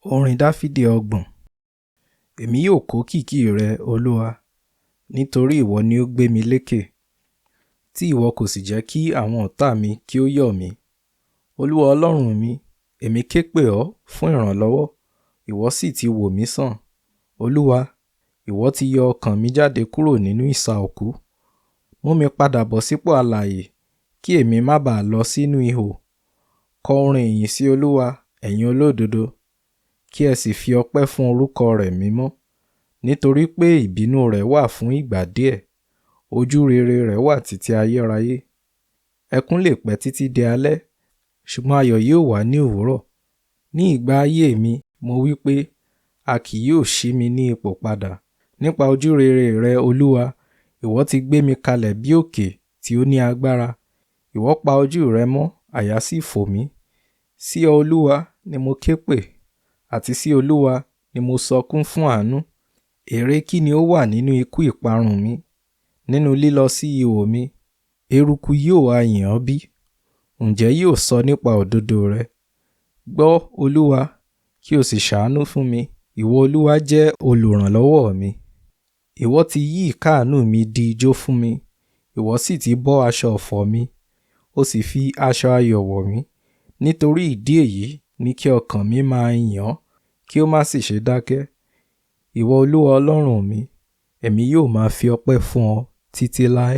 Orin Dáfídì 30. Èmi yóò kó kìkì rẹ, Olúwa, nítorí ìwọ ni ó gbé mi lékè, tí ìwọ kò sì jẹ́ kí àwọn ọ̀tá mi kí ó yọ̀ mí. Olúwa Ọlọ́run mi, èmi ké pè ọ́ fún ìrànlọ́wọ́, ìwọ sì ti wò mí sàn. Olúwa, ìwọ ti yọ ọkàn mi jáde kúrò nínú isà òkú. Mú mi padà bọ̀ sípò alààyè, kí èmi má baà lọ sínú ihò. Kọ orin ìyìn sí Olúwa, ẹ̀yin olódodo, kí ẹ sì fi ọpẹ́ fún orúkọ rẹ̀ mímọ́. Nítorí pé ìbínú rẹ̀ wà fún ìgbà díẹ̀, ojú rere rẹ̀ wà títí ayérayé. Ẹkún lè pẹ́ títí di alẹ́, ṣùgbọ́n ayọ̀ yóò wá ní òwúrọ̀. Ní ìgbà ayé mi, mo wí pé, a kì yóò ṣí mi ní ipò padà. Nípa ojú rere rẹ, Olúwa, ìwọ ti gbé mi kalẹ̀ bí òkè tí ó ní agbára. Ìwọ pa ojú rẹ mọ́, àyà sì fò mí. Sí ọ, Olúwa, ni mo ké pè, àti sí Olúwa ni mo sọkún fún àánú. Èrè kí ni ó wà nínú ikú ìparun mi, nínú lílọ sí ihò mi? Eruku yóò ha yìn ọ́ bí? Ǹjẹ́ yóò sọ nípa òdodo rẹ? Gbọ́, Olúwa, kí o sì ṣàánú fún mi. Ìwọ Olúwa jẹ́ olùrànlọ́wọ́ mi. Ìwọ ti yí ìkáàánú mi di ijó fún mi, ìwọ sì ti bọ́ aṣọ ọ̀fọ̀ mi, o sì fi aṣọ ayọ̀ wọ̀ mí. Nítorí ìdí èyí ni kí ọkàn mi máa yìn ọ́, kí ó má sì ṣe dákẹ́. Ìwọ Olúwa Ọlọ́run mi, èmi yóò máa fi ọpẹ́ fún ọ títí láé.